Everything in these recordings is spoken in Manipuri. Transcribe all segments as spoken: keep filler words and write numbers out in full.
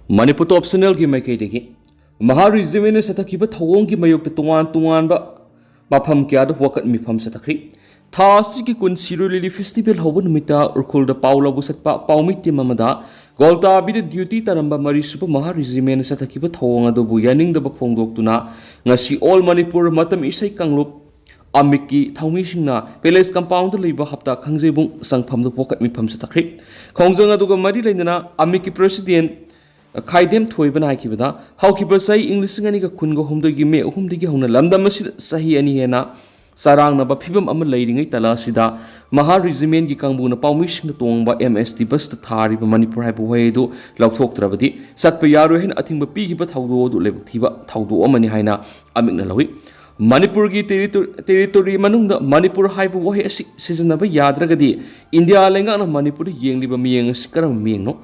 ꯃꯅꯤꯄꯨꯔ ꯇꯣꯞ ꯆꯦꯅꯦꯜꯒꯤ ꯃꯥꯏꯀꯩꯗꯒꯤ ꯃꯍꯥ ꯔꯤꯖꯤꯃꯦꯟꯅ ꯆꯠꯊꯈꯤꯕ ꯊꯧꯑꯣꯡꯒꯤ ꯃꯥꯌꯣꯛꯇ ꯇꯣꯉꯥꯟ ꯇꯣꯉꯥꯟꯕ ꯃꯐꯝ ꯀꯌꯥꯗ ꯋꯥꯀꯠ ꯃꯤꯐꯝ ꯆꯠꯊꯈ꯭ꯔꯤ꯫ ꯊꯥ ꯑꯁꯤꯒꯤ ꯀꯨꯟ ꯁꯤꯔꯣꯏ ꯂꯤꯂꯤ ꯐꯦꯁꯇꯤꯚꯦꯜ ꯍꯧꯕ ꯅꯨꯃꯤꯠꯇ ꯎꯈ꯭ꯔꯨꯜꯗ ꯄꯥꯎ ꯂꯧꯕ ꯆꯠꯄ ꯄꯥꯎꯃꯤ ꯇꯤꯝ ꯑꯃꯗ ꯒꯣꯜꯇꯥꯕꯤꯗ ꯗ꯭ꯌꯨꯇꯤ ꯇꯥꯔꯝꯕ ꯃꯔꯤꯁꯨꯕ ꯃꯍꯥ ꯔꯤꯖꯤꯃꯦꯟꯅ ꯆꯠꯊꯈꯤꯕ ꯊꯧꯑꯣꯡ ꯑꯗꯨꯕꯨ ꯌꯥꯅꯤꯡꯗꯕ ꯐꯣꯡꯗꯣꯛꯇꯨꯅ ꯉꯁꯤ ꯑꯣꯜ ꯃꯅꯤꯄꯨꯔ ꯃꯇꯝ ꯏꯁꯩ ꯀꯥꯡꯂꯨꯞ ꯑꯃꯤꯛꯀꯤ ꯊꯧꯃꯤꯁꯤꯡꯅ ꯄꯦꯂꯦꯁ ꯀꯝꯄꯥꯎꯟꯗ ꯂꯩꯕ ꯍꯞꯇꯥ ꯈꯥꯡꯖꯩꯕꯨꯡ ꯆꯪꯐꯝꯗ ꯋꯥꯀꯠ ꯃꯤꯐꯝ ꯆꯠꯊꯈ꯭ꯔꯤ꯫ ꯈꯣꯡꯖꯪ ꯑꯗꯨꯒ ꯃꯔꯤ ꯂꯩꯅꯅ ꯑꯃꯤꯛꯀꯤ ꯄ꯭ꯔꯦꯁꯤꯗꯦꯟ ꯈꯥꯏꯗꯦꯝ ꯊꯣꯏꯕꯅ ꯍꯥꯏꯈꯤꯕꯗ, ꯍꯧꯈꯤꯕ ꯆꯍꯤ ꯏꯪ ꯂꯤꯁꯤꯡ ꯑꯅꯤꯒ ꯀꯨꯟꯒ ꯍꯨꯝꯗꯣꯏꯒꯤ ꯃꯦ ꯑꯍꯨꯝꯗꯒꯤ ꯍꯧꯅ ꯂꯝꯗꯝ ꯑꯁꯤꯗ ꯆꯍꯤ ꯑꯅꯤ ꯍꯦꯟꯅ ꯆꯔꯥꯡꯅꯕ ꯐꯤꯕꯝ ꯑꯃ ꯂꯩꯔꯤꯉꯩ ꯇꯥꯂꯥ ꯑꯁꯤꯗ ꯃꯍꯥ ꯔꯤꯖꯤꯃꯦꯟꯒꯤ ꯀꯥꯡꯕꯨꯅ ꯄꯥꯎꯃꯤꯁꯤꯡꯅ ꯇꯣꯡꯕ ꯑꯦꯝ ꯑꯦꯁ ꯇꯤ ꯕꯁꯇ ꯊꯥꯔꯤꯕ ꯃꯅꯤꯄꯨꯔ ꯍꯥꯏꯕ ꯋꯥꯍꯩ ꯑꯗꯨ ꯂꯧꯊꯣꯛꯇ꯭ꯔꯕꯗꯤ ꯆꯠꯄ ꯌꯥꯔꯣꯏ ꯍꯥꯏꯅ ꯑꯊꯤꯡꯕ ꯄꯤꯈꯤꯕ ꯊꯧꯗꯣꯛ ꯑꯗꯨ ꯂꯥꯏꯕꯛ ꯊꯤꯕ ꯊꯧꯗꯣꯛ ꯑꯃꯅꯤ ꯍꯥꯏꯅ ꯑꯃꯤꯛꯅ ꯂꯧꯏ꯫ ꯃꯅꯤꯄꯨꯔꯒꯤ ꯇꯦꯔꯤꯇꯣ-, ꯇꯦꯔꯤꯇꯣꯔꯤ ꯃꯅꯨꯡꯗ ꯃꯅꯤꯄꯨꯔ ꯍꯥꯏꯕ ꯋꯥꯍꯩ ꯑꯁꯤ ꯁꯤꯖꯤꯟꯅꯕ ꯌꯥꯗ꯭ꯔꯒꯗꯤ ꯏꯟꯗꯤꯌꯥ ꯂꯩꯉꯥꯛꯅ ꯃꯅꯤꯄꯨꯔꯗ ꯌꯦꯡꯂꯤꯕ ꯃꯤꯠꯌꯦꯡ ꯑꯁꯤ ꯀꯔꯝꯕ ꯃꯤꯠꯌꯦꯡꯅꯣ?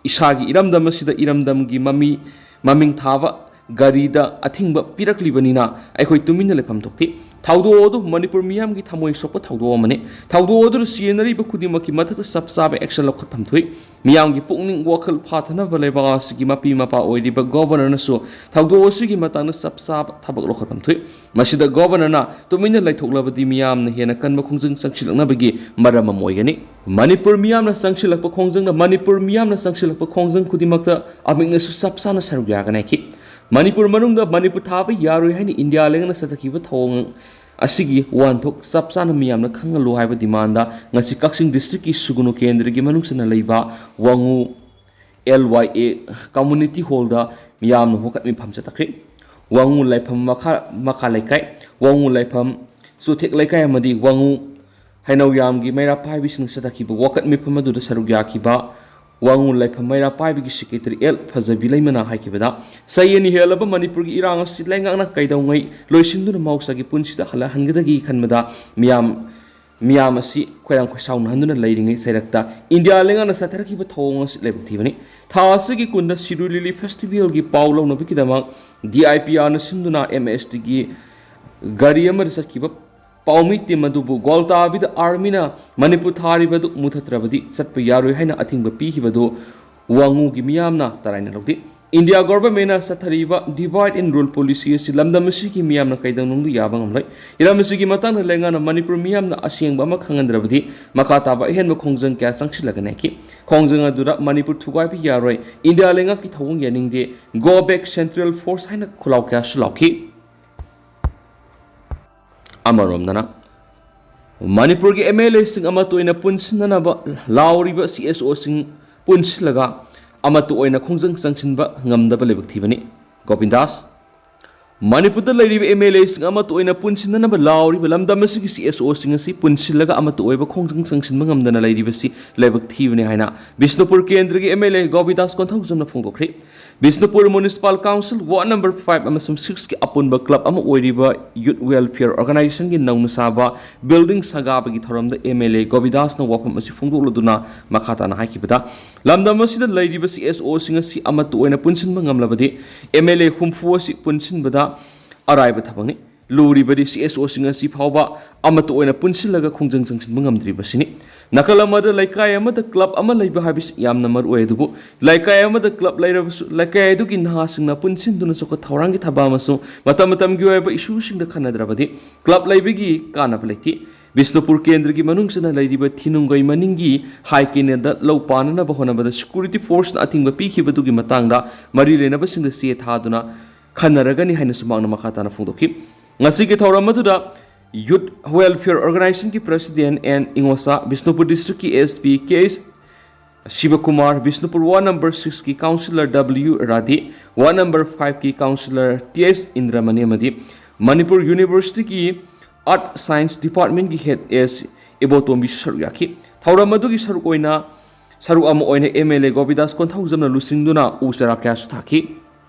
ꯏꯁꯥꯒꯤ ꯏꯔꯝꯗꯝ ꯑꯁꯤꯗ ꯏꯔꯝꯗꯝꯒꯤ ꯃꯃꯤ, ꯃꯃꯤꯡ ꯊꯥꯕ ꯒꯥꯔꯤꯗ ꯑꯊꯤꯡꯕ ꯄꯤꯔꯛꯂꯤꯕꯅꯤꯅ ꯑꯩꯈꯣꯏ ꯇꯨꯃꯤꯟꯅ ꯂꯩꯐꯝ ꯊꯣꯛꯇꯦ꯫ ꯊꯧꯗꯣꯛ ꯑꯗꯨ ꯃꯅꯤꯄꯨꯔ ꯃꯤꯌꯥꯝꯒꯤ ꯊꯃꯣꯏ ꯁꯣꯛꯄ ꯊꯧꯗꯣꯛ ꯑꯃꯅꯤ꯫ ꯊꯧꯗꯣꯛ ꯑꯗꯨꯗ ꯁꯤꯖꯤꯟꯅꯔꯤꯕ ꯈꯨꯗꯤꯡꯃꯛꯀꯤ ꯃꯊꯛꯇ ꯆꯞ ꯆꯥꯕ action ꯂꯧꯈꯠꯐꯝ ꯊꯣꯛꯏ꯫ ꯃꯤꯌꯥꯝꯒꯤ ꯄꯨꯛꯅꯤꯡ ꯋꯥꯈꯜ ꯐꯥꯊꯅꯕ ꯂꯩꯕꯥꯛ ꯑꯁꯤꯒꯤ ꯃꯄꯤ ꯃꯄꯥ ꯑꯣꯏꯔꯤꯕ ꯒꯣꯕꯔꯅꯔꯅꯁꯨ ꯊꯧꯗꯣꯛ ꯑꯁꯤꯒꯤ ꯃꯇꯥꯡꯗ ꯆꯞ ꯆꯥꯕ ꯊꯕꯛ ꯂꯧꯈꯠꯐꯝ ꯊꯣꯛꯏ꯫ ꯃꯁꯤꯗ ꯒꯣꯕꯔꯅꯔꯅ ꯇꯨꯃꯤꯟꯅ ꯂꯩꯊꯣꯛꯂꯕꯗꯤ ꯃꯤꯌꯥꯝꯅ ꯍꯦꯟꯅ ꯀꯟꯕ ꯈꯣꯡꯖꯪ ꯆꯪꯁꯤꯜꯂꯛꯅꯕꯒꯤ ꯃꯔꯝ ꯑꯃ ꯑꯣꯏꯒꯅꯤ꯫ ꯃꯅꯤꯄꯨꯔ ꯃꯤꯌꯥꯝꯅ ꯆꯪꯁꯤꯜꯂꯛꯄ ꯈꯣꯡꯖꯪꯅ ꯃꯅꯤꯄꯨꯔ ꯃꯤꯌꯥꯝꯅ ꯆꯪꯁꯤꯜꯂꯛꯄ ꯈꯣꯡꯖꯪ ꯈꯨꯗꯤꯡꯃꯛꯇ ꯑꯃꯤꯛꯅꯁꯨ ꯆꯞ ꯆꯥꯅ ꯁꯔꯨꯛ ꯌꯥꯒꯅꯤ ꯍꯥꯏꯈꯤ꯫ ꯃꯅꯤꯄꯨꯔ ꯃꯅꯨꯡꯗ ꯃꯅꯤꯄꯨꯔ ꯊꯥꯕ ꯌꯥꯔꯣꯏ ꯍꯥꯏꯅ ꯏꯟꯗꯤꯌꯥ ꯂꯩꯉꯥꯛꯅ ꯆꯠꯊꯈꯤꯕ ꯊꯧꯑꯣꯡ ꯑꯁꯤꯒꯤ ꯋꯥꯍꯟꯊꯣꯛ ꯆꯞ ꯆꯥꯅ ꯃꯤꯌꯥꯝꯅ ꯈꯪꯍꯜꯂꯨ ꯍꯥꯏꯕ demand ꯉꯁꯤ ꯀꯛꯆꯤꯡ districtꯀꯤ ꯁꯨꯒꯨꯅꯨ ꯀꯦꯟꯗ꯭ꯔꯒꯤ ꯃꯅꯨꯡ ꯆꯟꯅ ꯂꯩꯕ ꯋꯥꯉꯨ L Y A community hallꯗ ꯃꯤꯌꯥꯝꯅ ꯋꯥꯀꯠ ꯃꯤꯐꯝ ꯆꯠꯊꯈ꯭ꯔꯤ꯫ ꯋꯥꯉꯨ ꯂꯥꯏꯐꯝ ꯃꯈꯥ, ꯃꯈꯥ ꯂꯩꯀꯥꯏ, ꯋꯥꯉꯨ ꯂꯥꯏꯐꯝ ꯆꯨꯊꯦꯛ ꯂꯩꯀꯥꯏ ꯑꯃꯗꯤ ꯋꯥꯉꯨ ꯍꯩꯅꯧꯌꯥꯝꯒꯤ ꯃꯩꯔꯥ ꯄꯥꯏꯕꯤꯁꯤꯡꯅ ꯆꯠꯊꯈꯤꯕ ꯋꯥꯀꯠ ꯃꯤꯐꯝ ꯑꯗꯨꯗ ꯁꯔꯨꯛ ꯌꯥꯈꯤꯕ ꯋꯥꯉꯨ ꯂꯥꯏꯐꯝ ꯃꯩꯔꯥ ꯄꯥꯏꯕꯒꯤ secretary L ꯐꯖꯕꯤ ꯂꯩꯃꯅ ꯍꯥꯏꯈꯤꯕꯗ, ꯆꯍꯤ ꯑꯅꯤ ꯍꯦꯜꯂꯕ ꯃꯅꯤꯄꯨꯔꯒꯤ ꯏꯔꯥꯡ ꯑꯁꯤ ꯂꯩꯉꯥꯛꯅ ꯀꯩꯗꯧꯉꯩ ꯂꯣꯏꯁꯤꯟꯗꯨꯅ ꯃꯍꯧꯁꯥꯒꯤ ꯄꯨꯟꯁꯤꯗ ꯍꯜꯂꯛꯍꯟꯒꯗꯒꯦ ꯈꯟꯕꯗ ꯃꯤꯌꯥꯝ, ꯃꯤꯌꯥꯝ ꯑꯁꯤ ꯈꯣꯏꯔꯥꯡ ꯈꯣꯏꯁꯥꯎꯅꯍꯟꯗꯨꯅ ꯂꯩꯔꯤꯉꯩ ꯆꯩꯔꯛꯇ ꯏꯟꯗꯤꯌꯥ ꯂꯩꯉꯥꯛꯅ ꯆꯠꯊꯔꯛꯈꯤꯕ ꯊꯧꯑꯣꯡ ꯑꯁꯤ ꯂꯥꯏꯕꯛ ꯊꯤꯕꯅꯤ꯫ ꯊꯥ ꯑꯁꯤꯒꯤ ꯀꯨꯟꯗ ꯁꯤꯔꯣꯏ ꯂꯤꯂꯤ festivalꯒꯤ ꯄꯥꯎ ꯂꯧꯅꯕꯒꯤꯗꯃꯛ D I P Rꯅ ꯁꯤꯟꯗꯨꯅ M S Tꯒꯤ ꯒꯥꯔꯤ ꯑꯃꯗ ꯆꯠꯈꯤꯕ ꯄꯥꯎꯃꯤ team ꯑꯗꯨꯕꯨ ꯒꯣꯜꯇꯥꯕꯤꯗ armyꯅ ꯃꯅꯤꯄꯨꯔ ꯊꯥꯔꯤꯕ ꯑꯗꯨ ꯃꯨꯊꯠꯇ꯭ꯔꯕꯗꯤ ꯆꯠꯄ ꯌꯥꯔꯣꯏ ꯍꯥꯏꯅ ꯑꯊꯤꯡꯕ ꯄꯤꯈꯤꯕꯗꯨ ꯋꯥꯉꯨꯒꯤ ꯃꯤꯌꯥꯝꯅ ꯇꯔꯥꯏꯅ ꯂꯧꯗꯦ꯫ ꯏꯟꯗꯤꯌꯥ ꯒꯣꯚꯔꯟꯃꯦꯟꯠꯅ ꯆꯠꯊꯔꯤꯕ divide and rule policy ꯑꯁꯤ ꯂꯝꯗꯝ ꯑꯁꯤꯒꯤ ꯃꯤꯌꯥꯝꯅ ꯀꯩꯗꯧꯅꯨꯡꯗ ꯌꯥꯕ ꯉꯝꯂꯣꯏ꯫ ꯍꯤꯔꯝ ꯑꯁꯤꯒꯤ ꯃꯇꯥꯡꯗ ꯂꯩꯉꯥꯛꯅ ꯃꯅꯤꯄꯨꯔ ꯃꯤꯌꯥꯝꯅ ꯑꯁꯦꯡꯕ ꯑꯃ ꯈꯪꯍꯟꯗ꯭ꯔꯕꯗꯤ ꯃꯈꯥ ꯇꯥꯕ ꯑꯍꯦꯟꯕ ꯈꯣꯡꯖꯪ ꯀꯌꯥ ꯆꯪꯁꯤꯜꯂꯒꯅꯤ ꯍꯥꯏꯈꯤ꯫ ꯈꯣꯡꯖꯪ ꯑꯗꯨꯗ ꯃꯅꯤꯄꯨꯔ ꯊꯨꯒꯥꯏꯕ ꯌꯥꯔꯣꯏ, ꯏꯟꯗꯤꯌꯥ ꯂꯩꯉꯥꯛꯀꯤ ꯊꯧꯑꯣꯡ ꯌꯥꯅꯤꯡꯗꯦ, "Go back central force" ꯍꯥꯏꯅ ꯈꯨꯜꯂꯥꯎ ꯀꯌꯥꯁꯨ ꯂꯥꯎꯈꯤ꯫ ꯑꯃꯔꯣꯝꯗꯅ ꯃꯅꯤꯄꯨꯔꯒꯤ MLAꯁꯤꯡ ꯑꯃꯠꯇ ꯑꯣꯏꯅ ꯄꯨꯟꯁꯤꯟꯅꯅꯕ ꯂꯥꯎꯔꯤꯕ CSOꯁꯤꯡ ꯄꯨꯟꯁꯤꯜꯂꯒ ꯑꯃꯠꯇ ꯑꯣꯏꯅ ꯈꯣꯡꯖꯪ ꯆꯪꯁꯤꯟꯕ ꯉꯝꯗꯕ ꯂꯥꯏꯕꯛ ꯊꯤꯕꯅꯤ꯫ ꯒꯣꯕꯤꯟꯗꯥꯁ꯫ ꯃꯅꯤꯄꯨꯔꯗ ꯂꯩꯔꯤꯕ MLAꯁꯤꯡ ꯑꯃꯠꯇ ꯑꯣꯏꯅ ꯄꯨꯟꯁꯤꯟꯅꯅꯕ ꯂꯥꯎꯔꯤꯕ ꯂꯝꯗꯝ ꯑꯁꯤꯒꯤ CSOꯁꯤꯡ ꯑꯁꯤ ꯄꯨꯟꯁꯤꯜꯂꯒ ꯑꯃꯠꯇ ꯑꯣꯏꯕ ꯈꯣꯡꯖꯪ ꯆꯪꯁꯤꯟꯕ ꯉꯝꯗꯅ ꯂꯩꯔꯤꯕꯁꯤ ꯂꯥꯏꯕꯛ ꯊꯤꯕꯅꯤ ꯍꯥꯏꯅ ꯕꯤꯁꯅꯨꯄꯨꯔ ꯀꯦꯟꯗ꯭ꯔꯒꯤ MLA ꯒꯣꯕꯤꯟꯗꯥꯁ ꯀꯣꯟꯊꯧꯖꯝꯅ ꯐꯣꯡꯗꯣꯛꯈ꯭ꯔꯤ꯫ Bishnupur Municipal Council Ward number five ꯑꯃꯁꯨꯡ sixꯀꯤ ꯑꯄꯨꯟꯕ club ꯑꯃ ꯑꯣꯏꯔꯤꯕ Youth Welfare Organisationꯒꯤ ꯅꯧꯅ ꯁꯥꯕ building ꯁꯪꯒꯥꯕꯒꯤ ꯊꯧꯔꯝꯗ MLA ꯒꯣꯕꯤꯟꯗꯥꯁꯅ ꯋꯥꯐꯝ ꯑꯁꯤ ꯐꯣꯡꯗꯣꯛꯂꯗꯨꯅ ꯃꯈꯥ ꯇꯥꯅ ꯍꯥꯏꯈꯤꯕꯗ, ꯂꯝꯗꯝ ꯑꯁꯤꯗ ꯂꯩꯔꯤꯕ CSOꯁꯤꯡ ꯑꯁꯤ ꯑꯃꯠꯇ ꯑꯣꯏꯅ ꯄꯨꯟꯁꯤꯟꯕ ꯉꯝꯂꯕꯗꯤ MLA ꯍꯨꯝꯐꯨ ꯑꯁꯤ ꯄꯨꯟꯁꯤꯟꯕꯗ ꯑꯔꯥꯏꯕ ꯊꯕꯛꯅꯤ꯫ ꯂꯨꯔꯤꯕꯗꯤ CSOꯁꯤꯡ ꯑꯁꯤ ꯐꯥꯎꯕ ꯑꯃꯠꯇ ꯑꯣꯏꯅ ꯄꯨꯟꯁꯤꯜꯂꯒ ꯈꯣꯡꯖꯪ ꯆꯪꯁꯤꯟꯕ ꯉꯝꯗ꯭ꯔꯤꯕꯁꯤꯅꯤ꯫ ꯅꯥꯀꯜ ꯑꯃꯗ ꯂꯩꯀꯥꯏ ꯑꯃꯗ club ꯑꯃ ꯂꯩꯕ ꯍꯥꯏꯕꯁꯤ ꯌꯥꯝꯅ ꯃꯔꯨ ꯑꯣꯏ, ꯑꯗꯨꯕꯨ ꯂꯩꯀꯥꯏ ꯑꯃꯗ club ꯂꯩꯔꯕꯁꯨ ꯂꯩꯀꯥꯏ ꯑꯗꯨꯒꯤ ꯅꯍꯥꯁꯤꯡꯅ ꯄꯨꯟꯁꯤꯟꯗꯨꯅ ꯆꯥꯎꯈꯠ ꯊꯧꯔꯥꯡꯒꯤ ꯊꯕꯛ ꯑꯃꯁꯨꯡ ꯃꯇꯝ ꯃꯇꯝꯒꯤ ꯑꯣꯏꯕ issueꯁꯤꯡꯗ ꯈꯟꯅꯗ꯭ꯔꯕꯗꯤ club ꯂꯩꯕꯒꯤ ꯀꯥꯟꯅꯕ ꯂꯩꯇꯦ꯫ ꯕꯤꯁꯅꯨꯄꯨꯔ ꯀꯦꯟꯗ꯭ꯔꯒꯤ ꯃꯅꯨꯡ ꯆꯟꯅ ꯂꯩꯔꯤꯕ ꯊꯤꯅꯨꯡꯒꯩ ꯃꯅꯤꯡꯒꯤ high canalꯗ ꯂꯧ ꯄꯥꯟꯅꯅꯕ ꯍꯣꯠꯅꯕꯗ security forceꯅ ꯑꯊꯤꯡꯕ ꯄꯤꯈꯤꯕꯗꯨꯒꯤ ꯃꯇꯥꯡꯗ ꯃꯔꯤ ꯂꯩꯅꯕꯁꯤꯡꯗ ꯆꯦ ꯊꯥꯗꯨꯅ ꯈꯟꯅꯔꯒꯅꯤ ꯍꯥꯏꯅꯁꯨ ꯃꯍꯥꯛꯅ ꯃꯈꯥ ꯇꯥꯅ ꯐꯣꯡꯗꯣꯛꯈꯤ꯫ ꯉꯁꯤꯒꯤ ꯊꯧꯔꯝ ꯑꯗꯨꯗ Youth Welfare Organisationꯒꯤ President N ꯏꯉꯣꯁꯥ, Bishnupur Districtꯀꯤ SP K H ꯁꯤꯕꯀꯨꯃꯥꯔ, Bishnupur Ward number sixꯀꯤ Councillor W Radhe, Ward number fiveꯀꯤ Councillor Th ꯏꯟꯗ꯭ꯔꯃꯅꯤ ꯑꯃꯗꯤ Manipur Universityꯒꯤ Earth Science Departmentꯀꯤ Head S ꯏꯕꯣꯇꯣꯝꯕꯤ ꯁꯔꯨꯛ ꯌꯥꯈꯤ꯫ ꯊꯧꯔꯝ ꯑꯗꯨꯒꯤ ꯁꯔꯨꯛ ꯑꯣꯏꯅ, ꯁꯔꯨꯛ ꯑꯃ ꯑꯣꯏꯅ MLA ꯒꯣꯕꯤꯟꯗꯥꯁ ꯀꯣꯟꯊꯧꯖꯝꯅ ꯂꯨꯆꯤꯡꯗꯨꯅ ꯎ ꯆꯥꯔꯥ ꯀꯌꯥꯁꯨ ꯊꯥꯈꯤ꯫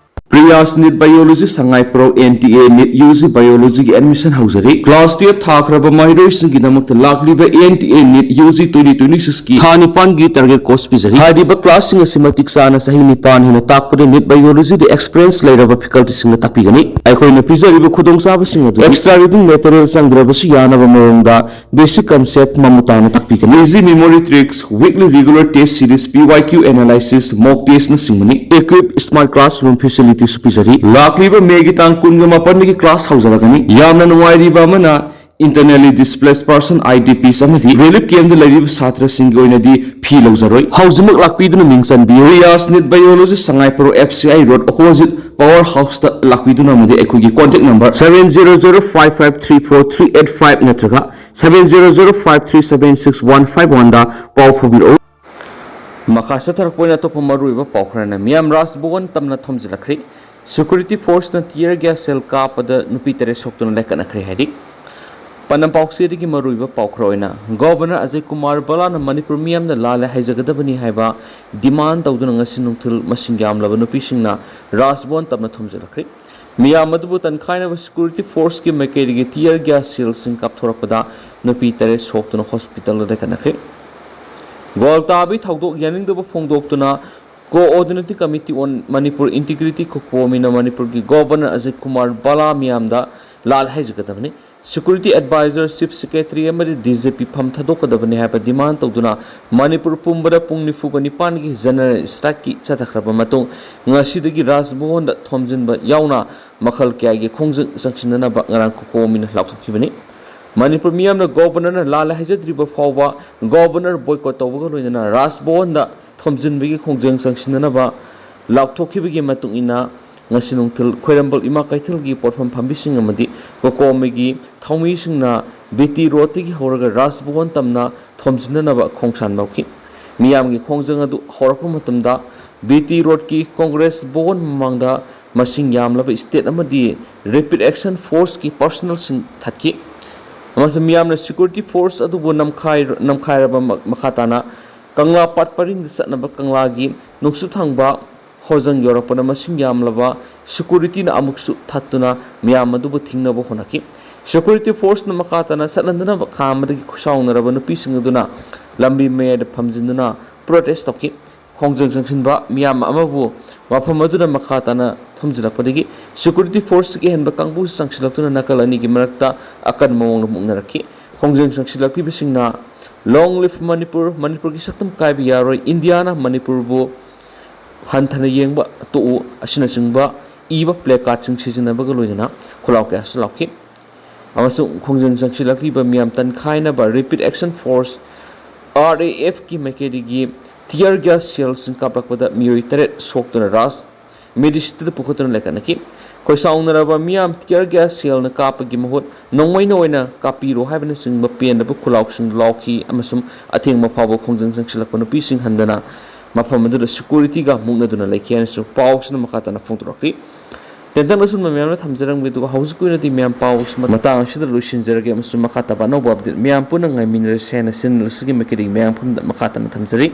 Priyas NEET Biology Sangaiprao N T A NEET U G Biology ꯒꯤ admission ꯍꯧꯖꯔꯤ꯫ Class twelve ꯊꯥꯈ꯭ꯔꯕ ꯃꯍꯩꯔꯣꯏꯁꯤꯡꯒꯤꯗꯃꯛꯇ ꯂꯥꯛꯂꯤꯕ N T A NEET U G twenty twenty-six ꯀꯤ ꯊꯥ ꯅꯤꯄꯥꯟꯒꯤ target course ꯄꯤꯖꯔꯤ꯫ ꯍꯥꯏꯔꯤꯕ class ꯁꯤꯡ ꯑꯁꯤ ꯃꯇꯤꯛ ꯆꯥꯅ ꯆꯍꯤ ꯅꯤꯄꯥꯟ ꯍꯦꯟꯅ ꯇꯥꯛꯄꯗ NEET Biology ꯗ experience ꯂꯩꯔꯕ faculty ꯁꯤꯡꯅ ꯇꯥꯛꯄꯤꯒꯅꯤ꯫ ꯑꯩꯈꯣꯏꯅ ꯄꯤꯖꯔꯤꯕ ꯈꯨꯗꯣꯡꯆꯥꯕꯁꯤꯡ ꯑꯗꯨ extra reading material ꯆꯪꯗ꯭ꯔꯕꯁꯨ ꯌꯥꯅꯕ ꯃꯑꯣꯡꯗ basic concept ꯃꯃꯨꯠ ꯇꯥꯅ ꯇꯥꯛꯄꯤꯒꯅꯤ꯫ Easy memory tricks, weekly regular test series, P Y Q analysis, mock test ꯅꯆꯤꯡꯕꯅꯤ꯫ Equip smart classroom facilities ꯁꯨ ꯄꯤꯖꯔꯤ꯫ ꯂꯥꯛꯂꯤꯕ May ꯒꯤ ꯇꯥꯡ ꯀꯨꯟꯒ ꯃꯥꯄꯟꯗꯒꯤ class ꯍꯧꯖꯔꯛꯀꯅꯤ꯫ ꯌꯥꯝꯅ ꯅꯨꯡꯉꯥꯏꯔꯤꯕ ꯑꯃꯅ, internally displaced person, I D Ps ꯑꯃꯗꯤ relief camp ꯗ ꯂꯩꯔꯤꯕ ꯁꯥꯇ꯭ꯔꯁꯤꯡꯒꯤ ꯑꯣꯏꯅꯗꯤ fee ꯂꯧꯖꯔꯣꯏ꯫ ꯍꯧꯖꯤꯛꯃꯛ ꯂꯥꯛꯄꯤꯗꯨꯅ ꯃꯤꯡ ꯆꯟꯕꯤꯌꯨ꯫ Priyas NEET Biology Sangaiprao F C I Road opposite Power House ꯇ ꯂꯥꯛꯄꯤꯗꯨꯅ ꯑꯃꯗꯤ ꯑꯩꯈꯣꯏꯒꯤ contact number seven zero zero five five three four three eight five ꯅꯠꯇ꯭ꯔꯒ seven zero zero five three seven six one five one ꯗ ꯄꯥꯎ ꯐꯥꯎꯕꯤꯔꯛꯎ꯫ ꯃꯈꯥ ꯆꯠꯊꯔꯛꯄ ꯑꯣꯏꯅ ꯑꯇꯣꯞꯄ ꯃꯔꯨꯑꯣꯏꯕ ꯄꯥꯎ ꯈꯔꯅ, ꯃꯤꯌꯥꯝ ꯔꯥꯖ ꯚꯋꯟ ꯇꯝꯅ ꯊꯣꯝꯖꯤꯜꯂꯛꯈ꯭ꯔꯦ꯫ Security force ꯅ tear gas shell ꯀꯥꯞꯄꯗ ꯅꯨꯄꯤ ꯇꯔꯦꯠ ꯁꯣꯛꯇꯨꯅ ꯂꯩꯈꯠꯅꯈ꯭ꯔꯦ ꯍꯥꯏꯔꯤ꯫ ꯄꯥꯟꯗꯝ ꯄꯥꯎꯆꯦꯗꯒꯤ ꯃꯔꯨꯑꯣꯏꯕ ꯄꯥꯎ ꯈꯔ ꯑꯣꯏꯅ, Governor ꯑꯖꯌ ꯀꯨꯃꯥꯔ ꯕꯂꯥꯅ ꯃꯅꯤꯄꯨꯔ ꯃꯤꯌꯥꯝꯅ ꯂꯥꯜꯂꯦ ꯍꯥꯏꯖꯒꯗꯕꯅꯤ ꯍꯥꯏꯕ demand ꯇꯧꯗꯨꯅ ꯉꯁꯤ ꯅꯨꯡꯊꯤꯜ ꯃꯁꯤꯡ ꯌꯥꯝꯂꯕ ꯅꯨꯄꯤꯁꯤꯡꯅ ꯔꯥꯖ ꯚꯋꯟ ꯇꯝꯅ ꯊꯣꯝꯖꯤꯜꯂꯛꯈ꯭ꯔꯦ꯫ ꯃꯤꯌꯥꯝ ꯑꯗꯨꯕꯨ ꯇꯟꯈꯥꯏꯅꯕ security force ꯀꯤ ꯃꯥꯏꯀꯩꯗꯒꯤ tear gas shell ꯁꯤꯡ ꯀꯥꯞꯊꯣꯔꯛꯄꯗ ꯅꯨꯄꯤ ꯇꯔꯦꯠ ꯁꯣꯛꯇꯨꯅ hospital ꯗ ꯂꯩꯈꯠꯅꯈ꯭ꯔꯦ꯫ ꯒꯣꯜ ꯇꯥꯕꯒꯤ ꯊꯧꯗꯣꯛ ꯌꯥꯅꯤꯡꯗꯕ ꯐꯣꯡꯗꯣꯛꯇꯨꯅ Coordinating Committee on Manipur Integrity, COCOMI ꯅ ꯃꯅꯤꯄꯨꯔꯒꯤ Governor ꯑꯖꯌ ꯀꯨꯃꯥꯔ ꯕꯂꯥ ꯃꯤꯌꯥꯝꯗ ꯂꯥꯜ ꯍꯥꯏꯖꯒꯗꯕꯅꯤ, Security Advisor, Chief Secretary ꯑꯃꯗꯤ D G P ꯐꯝ ꯊꯥꯗꯣꯛꯀꯗꯕꯅꯤ ꯍꯥꯏꯕ demand ꯇꯧꯗꯨꯅ ꯃꯅꯤꯄꯨꯔ ꯄꯨꯝꯕꯗ ꯄꯨꯡ ꯅꯤꯐꯨꯒ ꯅꯤꯄꯥꯟꯒꯤ general strike ꯀꯤ ꯆꯠꯊꯈ꯭ꯔꯕ ꯃꯇꯨꯡ, ꯉꯁꯤꯗꯒꯤ ꯔꯥꯖ ꯚꯋꯟꯗ ꯊꯣꯝꯖꯤꯟꯕ ꯌꯥꯎꯅ ꯃꯈꯜ ꯀꯌꯥꯒꯤ ꯈꯣꯡꯖꯪ ꯆꯪꯁꯤꯟꯅꯅꯕ ꯉꯔꯥꯡ COCOMI ꯅ ꯂꯥꯎꯊꯣꯛꯈꯤꯕꯅꯤ꯫ ꯃꯅꯤꯄꯨꯔ ꯃꯤꯌꯥꯝꯅ Governor ꯅ ꯂꯥꯜꯂꯦ ꯍꯥꯏꯖꯗ꯭ꯔꯤꯕ ꯐꯥꯎꯕ Governor boycott ꯇꯧꯕꯒ ꯂꯣꯏꯅꯅ ꯔꯥꯖ ꯚꯋꯟꯗ ꯊꯣꯝꯖꯤꯟꯕꯒꯤ ꯈꯣꯡꯖꯪ ꯆꯪꯁꯤꯟꯅꯅꯕ ꯂꯥꯎꯊꯣꯛꯈꯤꯕꯒꯤ ꯃꯇꯨꯡ ꯏꯟꯅ, ꯉꯁꯤ ꯅꯨꯡꯊꯤꯜ ꯈ꯭ꯋꯥꯏꯔꯝꯕꯟ ꯏꯃꯥ ꯀꯩꯊꯦꯜꯒꯤ ꯄꯣꯠꯐꯝ ꯐꯝꯕꯤꯁꯤꯡ ꯑꯃꯗꯤ COCOMI ꯒꯤ ꯊꯧꯃꯤꯁꯤꯡꯅ B T Road ꯇꯒꯤ ꯍꯧꯔꯒ ꯔꯥꯖ ꯚꯋꯟ ꯇꯝꯅ ꯊꯣꯝꯖꯤꯟꯅꯅꯕ ꯈꯣꯡꯁꯥꯟ ꯂꯧꯈꯤ꯫ ꯃꯤꯌꯥꯝꯒꯤ ꯈꯣꯡꯖꯪ ꯑꯗꯨ ꯍꯧꯔꯛꯄ ꯃꯇꯝꯗ, B T Road ꯀꯤ Congress ꯚꯋꯟ ꯃꯃꯥꯡꯗ ꯃꯁꯤꯡ ꯌꯥꯝꯂꯕ state ꯑꯃꯗꯤ Rapid Action Force ꯀꯤ personnel ꯁꯤꯡ ꯊꯠꯈꯤ꯫ ꯑꯃꯁꯨꯡ ꯃꯤꯌꯥꯝꯅ security force ꯑꯗꯨꯕꯨ ꯅꯝꯈꯥꯏ-, ꯅꯝꯈꯥꯏꯔꯕ ꯃ-, ꯃꯈꯥ ꯇꯥꯅ ꯀꯪꯂꯥ ꯄꯥꯠ ꯄꯔꯤꯡꯗ ꯆꯠꯅꯕ ꯀꯪꯂꯥꯒꯤ ꯅꯣꯡꯆꯨꯞ ꯊꯪꯕ ꯈꯣꯡꯖꯪ ꯌꯧꯔꯛꯄꯗ ꯃꯁꯤꯡ ꯌꯥꯝꯂꯕ ꯁꯦꯀ꯭ꯌꯨꯔꯤꯇꯤꯅ ꯑꯃꯨꯛꯁꯨ ꯊꯠꯇꯨꯅ ꯃꯤꯌꯥꯝ ꯑꯗꯨꯕꯨ ꯊꯤꯡꯅꯕ ꯍꯣꯠꯅꯈꯤ꯫ ꯁꯦꯀ꯭ꯌꯨꯔꯤꯇꯤ ꯐꯣꯔꯁꯅ ꯃꯈꯥ ꯇꯥꯅ ꯆꯠꯍꯟꯗꯅꯕ ꯈꯥꯝꯕꯗꯒꯤ ꯈꯨꯠꯁꯥꯎꯅꯔꯕ ꯅꯨꯄꯤꯁꯤꯡ ꯑꯗꯨꯅ ꯂꯝꯕꯤ ꯃꯌꯥꯏꯗ ꯐꯝꯖꯤꯟꯗꯨꯅ ꯄ꯭ꯔꯣꯇꯦꯁ ꯇꯧꯈꯤ꯫ ꯈꯣꯡꯖꯪ ꯆꯪꯁꯤꯟꯕ ꯃꯤꯌꯥꯝ ꯑꯃꯕꯨ ꯃꯐꯝ ꯑꯗꯨꯗ ꯃꯈꯥ ꯇꯥꯅ ꯊꯨꯝꯖꯤꯜꯂꯛꯄꯗꯒꯤ ꯁꯦꯀ꯭ꯌꯨꯔꯤꯇꯤ ꯐꯣꯔꯁꯀꯤ ꯑꯍꯦꯟꯕ ꯀꯥꯡꯕꯨꯁꯨ ꯆꯪꯁꯤꯜꯂꯛꯇꯨꯅ ꯅꯥꯀꯜ ꯑꯅꯤꯒꯤ ꯃꯔꯛꯇ ꯑꯀꯟꯕ ꯃꯑꯣꯡꯗ ꯃꯨꯛꯅꯔꯛꯈꯤ꯫ ꯈꯣꯡꯖꯪ ꯆꯪꯁꯤꯜꯂꯛꯂꯤꯕꯁꯤꯡꯅ "Long live Manipur, ꯃꯅꯤꯄꯨꯔꯒꯤ ꯁꯛꯇꯝ ꯀꯥꯏꯕ ꯌꯥꯔꯣꯏ, ꯏꯟꯗꯤꯌꯥꯅ ꯃꯅꯤꯄꯨꯔꯕꯨ ꯍꯟꯊꯅ ꯌꯦꯡꯕ ꯇꯣꯛꯎ" ꯑꯁꯤꯅꯆꯤꯡꯕ ꯏꯕ ꯄ꯭ꯂꯦ ꯀꯥꯔꯗꯁꯤꯡ ꯁꯤꯖꯤꯟꯅꯕꯒ ꯂꯣꯏꯅꯅ ꯈꯨꯜꯂꯥꯎ ꯀꯌꯥꯁꯨ ꯂꯥꯎꯈꯤ꯫ ꯑꯃꯁꯨꯡ ꯈꯣꯡꯖꯪ ꯆꯪꯁꯤꯜꯂꯛꯂꯤꯕ ꯃꯤꯌꯥꯝ ꯇꯟꯈꯥꯏꯅꯕ Rapid Action Force, R A F ꯀꯤ ꯃꯥꯏꯀꯩꯗꯒꯤ tear gas shellꯁꯤꯡ ꯀꯥꯞꯂꯛꯄꯗ ꯃꯤꯑꯣꯏ ꯇꯔꯦꯠ ꯁꯣꯛꯇꯨꯅ ꯔꯥꯖ ꯃꯦꯗꯤꯁꯤꯇꯤꯗ ꯄꯨꯈꯠꯇꯨꯅ ꯂꯩꯈꯠꯅꯈꯤ꯫ ꯈꯣꯏꯁꯥꯎꯅꯔꯕ ꯃꯤꯌꯥꯝ tear gas shellꯅ ꯀꯥꯞꯄꯒꯤ ꯃꯍꯨꯠ ꯅꯣꯡꯃꯩꯅ ꯑꯣꯏꯅ ꯀꯥꯞꯄꯤꯔꯣ ꯍꯥꯏꯕꯅꯆꯤꯡꯕ ꯄꯦꯟꯗꯕ ꯈꯨꯜꯂꯥꯎꯁꯤꯡ ꯂꯥꯎꯈꯤ ꯑꯃꯁꯨꯡ ꯑꯊꯦꯡꯕ ꯐꯥꯎꯕ ꯈꯣꯡꯖꯪ ꯆꯪꯁꯤꯜꯂꯛꯄ ꯅꯨꯄꯤꯁꯤꯡ ꯍꯟꯗꯅ ꯃꯐꯝ ꯑꯗꯨꯗ ꯁꯦꯀ꯭ꯌꯨꯔꯤꯇꯤꯒ ꯃꯨꯛꯅꯗꯨꯅ ꯂꯩꯈꯤ ꯍꯥꯏꯅꯁꯨ ꯄꯥꯎꯁꯤꯅ ꯃꯈꯥ ꯇꯥꯅ ꯐꯣꯡꯗꯣꯔꯛꯂꯤ꯫ ꯇꯦꯟꯇꯛꯅ ꯑꯁꯨꯝꯅ ꯃꯌꯥꯝꯅ ꯊꯝꯖꯔꯝꯒꯦ, ꯑꯗꯨꯒ ꯍꯧꯖꯤꯛꯀꯤ ꯑꯣꯏꯅꯗꯤ ꯃꯌꯥꯝ ꯄꯥꯎꯁꯤ ꯃꯇꯥꯡ ꯑꯁꯤꯗ ꯂꯣꯏꯁꯤꯟꯖꯔꯒꯦ ꯑꯃꯁꯨꯡ ꯃꯈꯥ ꯇꯥꯕ ꯑꯅꯧꯕ ꯑꯞꯗꯦꯠ ꯃꯌꯥꯝ ꯄꯨꯟꯅ ꯉꯥꯏꯃꯤꯟꯅꯔꯁꯤ ꯍꯥꯏꯅ ꯆꯦꯅꯦꯜ ꯑꯁꯤꯒꯤ ꯃꯥꯏꯀꯩꯗꯒꯤ ꯃꯌꯥꯝ ꯄꯨꯝꯅꯃꯛ ꯃꯈꯥ ꯇꯥꯅ ꯊꯝꯖꯔꯤ꯫